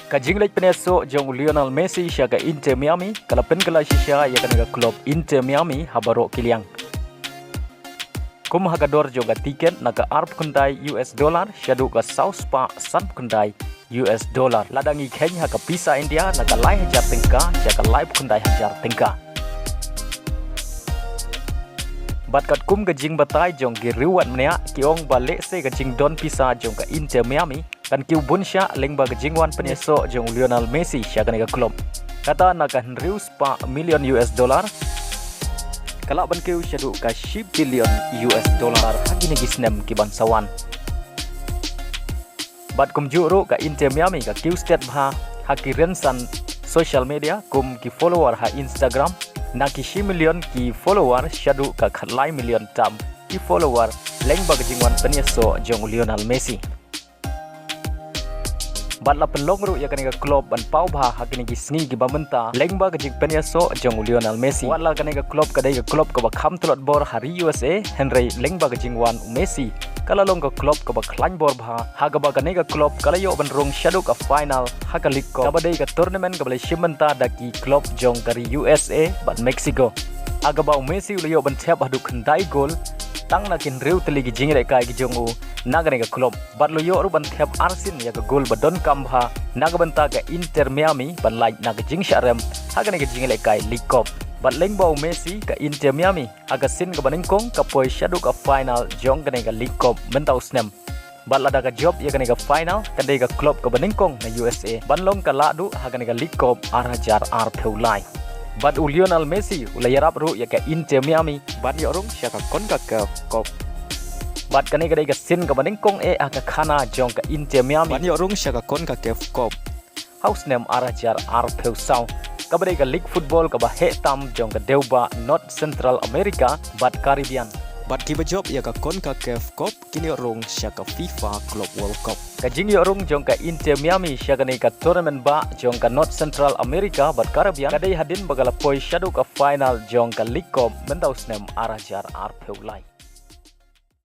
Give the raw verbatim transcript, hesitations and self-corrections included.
Ka jingleit pynïasoh jong u Lionel Messi sha ka Inter Miami ka la pynkylla shisha ïa kane ka club Inter Miami ha baroh ki liang. Kum ha ka dor jong ka tiket na ka arphew khyndai U S dollar shaduh ka saw spah sanphew khyndai U S dollar. Lada ngi kheiñ ha ka pisa India na ka lai hajar tyngka sha ka laiphew khyndai hajar tyngka. Bad katkum ka jingbatai jong ki riewwad mynta ki ong ba lehse ka jingdon pisa jong ka Inter Miami kan kiew bun shah lyngba ka jingwan pynïasoh jong u Lionel Messi sha kane ka club. Kata na ka hynriew spah million U S dollar ka lah ban kiew shaduh ka shi billion U S dollar ha kine ki snem ki ban sa wan. Bad kumjuh ruh ka Inter Miami ka kiew stet bha ha ki rynsan social media kum ki follower ha Instagram na ki shi million ki follower shaduh ka khatlai million tam ki follower lyngba ka jingwan pynïasoh jong u Lionel Messi. Bad la pynlong ruh ïa kane ka club ban paw bha ha kine ki sngi ki ba mynta lyngba ka jingpynïasoh jong u Lionel Messi. Wat la kane ka club ka dei ka club kaba kham tlot bor ha ri U S A hynrei lyngba ka jingwan u Messi ka la long ka club kaba khlaiñ bor bha ha kaba kane ka club ka la ïoh ban rung shaduh ka final ha ka League Cup kaba dei ka tournament kaba la shim bynta da ki club jong ka ri U S A bad Mexico. Ha kaba u Messi u la ïoh ban thep haduh khyndai gol tang na ki hynriew tylli ki jinglehkai ki jong u na kane ka club. Bad u la ïoh ruh ban thep arsien ïa ka gol ba donkam bha na ka bynta ka Inter Miami ban lait na ka jingshah rem ha kane ka jinglehkai League Cup. Bad lyngba u Messi ka Inter Miami ha ka sien kaba nyngkong ka poi shaduh ka final jong kane ka League Cup mynta u snem. Bad lada ka jop ïa kane ka final kan dei ka club kaba nyngkong na U S A ban long ka lahduh ha kane ka League Cup ar hajar arphew lai. Bad u Lionel Messi u la ïarap ruh ïa ka Inter Miami ban ïoh rung sha ka CONCACAF Cup. Bad kane ka dei ka sien kaba nyngkong eh ha ka khana jong ka Inter Miami ban ïoh rung sha ka CONCACAF Cup ha u snem ar hajar arphew saw kaba dei ka league football kaba heh tam jong ka dewbah North Central America bad Caribbean. Bad kiba jop ïa ka CONCACAF Cup kin ïoh rung sha ka FIFA Club World Cup. Ka jingïoh rung jong ka Inter Miami sha kane ka tournament bah jong ka North Central America bad Caribbean ka dei hadien ba ka la poi shaduh ka final jong ka League Cup mynta u snem ar hajar arphew lai.